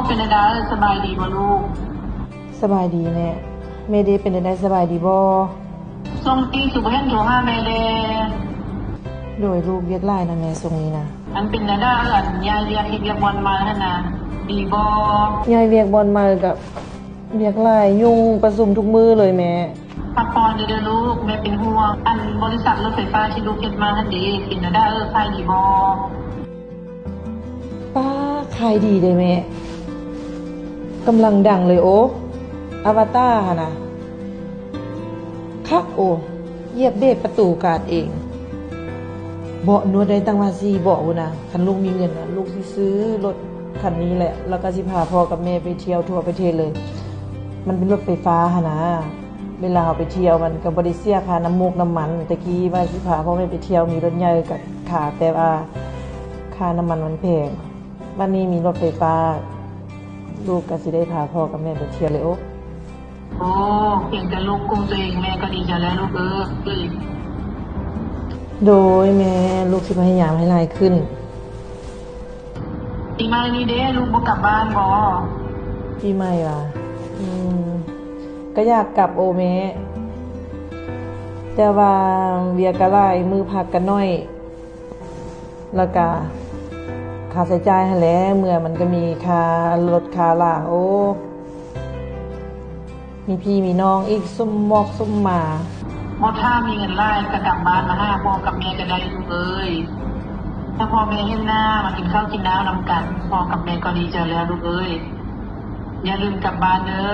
ເປັນແນວໃດ ສະບາຍດີບໍ່ລູກ? ສະບາຍດີແມ່. ແມ່ເດ ເປັນແນວໃດ ສະບາຍດີບໍ່? ຊ່ວງນີ້ຄືບໍ່ເຫັນໂທຫາແມ່ເດ? ໂດຍ ລູກວຽກຫຼາຍນະແມ່ ຊ່ວງນີ້ນະ. ອັນເປັນແນວໃດ ອັນຍ້າຍວຽກ ເຮັດວຽກບ່ອນໃໝ່ຫັ້ນນະ ດີບໍ່? ຍ້າຍວຽກບ່ອນໃໝ່ກະວຽກຫຼາຍ ຫຍຸ້ງ ປະຊຸມທຸກມື້ເລີຍແມ່. ພັກຜ່ອນແດ່ເດີລູກ ແມ່ເປັນຫ່ວງ. ອັນບໍລິສັດລົດໄຟຟ້າທີ່ລູກເຮັດມາຫັ້ນເດ ເປັນແນວໃດ ຂາຍດີບໍ່? ປ້າ ຂາຍດີເດ້ແມ່ ກຳລັງດັງເລີຍໂອ. ອາວາຕາຫັ້ນນະ ຄັກໂອ ຢຽບເບຣກປະຕູກາດເອງ. ເບາະນວດໄດ້ຕັ້ງວ່າສີ່ເບາະພຸ້ນນະ. ຄັນລູກມີເງິນນະ ລູກຊິຊື້ລົດຄັນນີ້ແຫຼະ ແລ້ວກະຊິພາພໍ່ກັບແມ່ໄປທ່ຽວທົ່ວປະເທດເລີຍ. ມັນເປັນລົດໄຟຟ້າຫັ້ນນະ. ເວລາເຮົາໄປທ່ຽວມັນກະບໍ່ໄດ້ເສຍຄ່ານ້ຳມູກນ້ຳມັນ. ແຕ່ກີ້ວ່າຊິພາພໍ່ແມ່ໄປທ່ຽວມີລົດໃຫຍ່ກະຄ່າ ແຕ່ວ່າຄ່ານ້ຳມັນມັນແພງ. ບັດນີ້ມີລົດໄຟຟ້າ ລູກກະຊິໄດ້ພາພໍ່ກັບແມ່ໄປທ່ຽວເລີຍໂອ. ໂອ້ ພຽງແຕ່ລູກກຸ້ມໂຕເອງ ແມ່ກະດີໃຈແລ້ວລູກເອີຍ. ໂດຍແມ່ ລູກຊິພະຍາຍາມໃຫ້ຫຼາຍຂຶ້ນ. ປີໃໝ່ນີ້ເດ ລູກບໍ່ກັບບ້ານບໍ່? ປີໃໝ່ຫວາ? ອືມ ກະຢາກກັບໂອແມ່ ແຕ່ວ່າວຽກກະຫຼາຍ ມື້ພັກກະໜ້ອຍ ແລ້ວກະຄ່າໃຊ້ຈ່າຍຫັ້ນແຫຼະ ເມືອມັນກະມີຄ່າລົດຄ່າລາ. ໂອ້ ມີພີ່ມີນ້ອງອີກ ສົມໝອກສົມໝາ. ບໍ່ ຖ້າມີເງິນຫຼາຍກະກັບບ້ານມາຫາພໍ່ກັບແມ່ກະໄດ້ລູກເອີຍ. ຖ້າພໍ່ແມ່ເຫັນໜ້າ ມາກິນເຂົ້າກິນນ້ຳນຳກັນ ພໍ່ກັບແມ່ກະດີໃຈແລ້ວລູກເອີຍ. ຢ່າລືມກັບບ້ານເດີ.